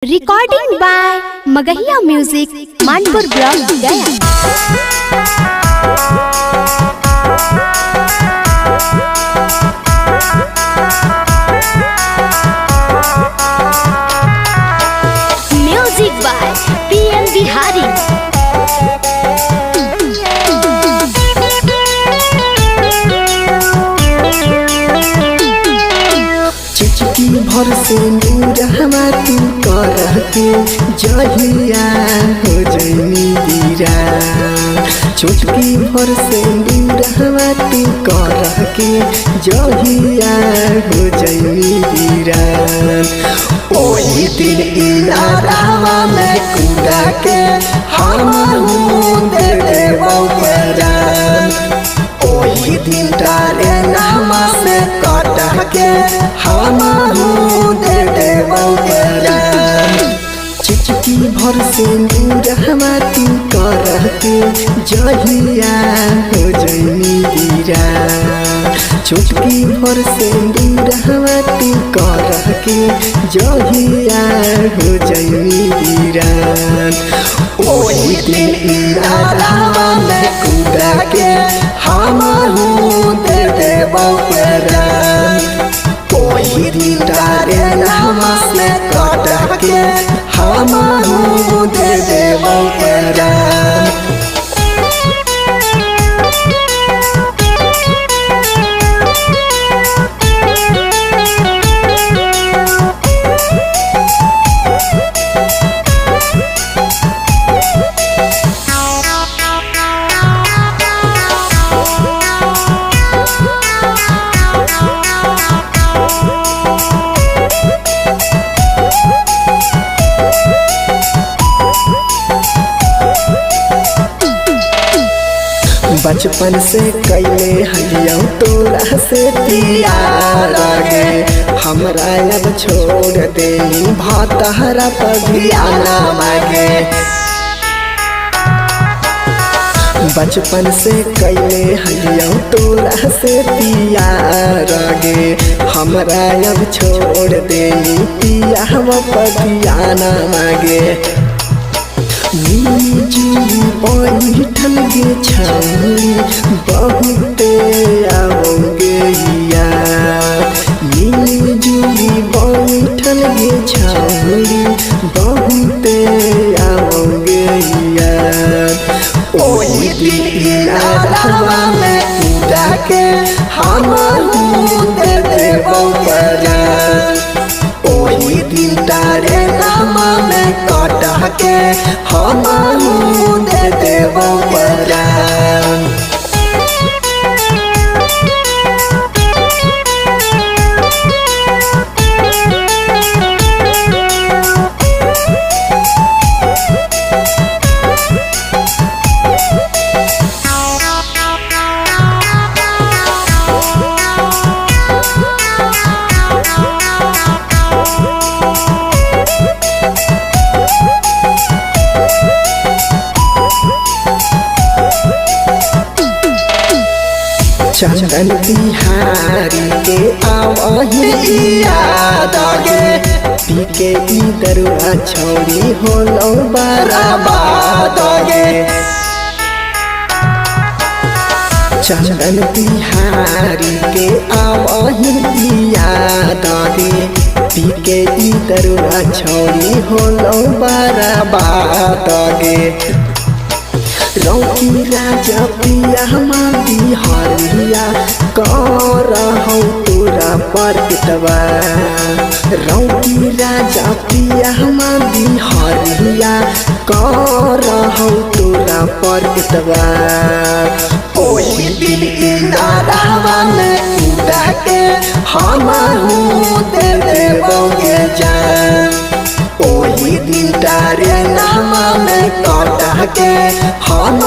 Recording by Magahiya music, Manpur block, Gaya. Music by P M Bihari. चिचकी भर से नूर हमा तू करके जहिया हो जैनी बीरा। चुटकी भर से नूर हमा तू करके जहिया हो जैनी बीरा। ओही दिन इनारावा में कूदा के हम दे देबौ परान। ओही दिन तारे नामा से कटा के हम दे देबौ परान। चिचकी भर से नूर हमा तू करके जहिया हो जैनी बीरा। चुटकी भर से नूर हमा तू करके जहिया हो जैनी बीरा। ओही दिन इनारावा में कूदा के हम दे देबौ परान। ओही दिन तारे नामा से कटा के हम दे देबौ परान। बचपन से कैले हलियौ तोरा से प्यार गे, हमरा अब छोड़ दे भातहरा पभियाना मागे। बचपन से कैले हलियौ तोरा से प्यार गे, हमरा अब छोड़ दे पिया पभियाना मागे। मिली बैठल गे छौरी बहुते आओगे यार। मिली जुली बैठल गे छौरी बहुते आओगे यार। ओही दिन इनारावा में कूदा के हम दे देबौ परान। ओही दिन तारे नामा में कटा के हम दे देबौ परान। चंदन बिहारी के आवही याद गे, पी के ई दरुआ छौरी होलौ बराबाद गे। चंदन बिहारी के आवही याद गे, पी के ई दरुआ छौरी होलौ बराबाद गे। रौकी राजा पिया बिहारिया करहौ तोरा पर एतबा। रौकी राजा पिया बिहारिया करहौ तोरा पर एतबा। ओही दिन इनारावा में कूदा के हम दे देबौ गे जान। ओही दिन तारे नामा में कटा के हम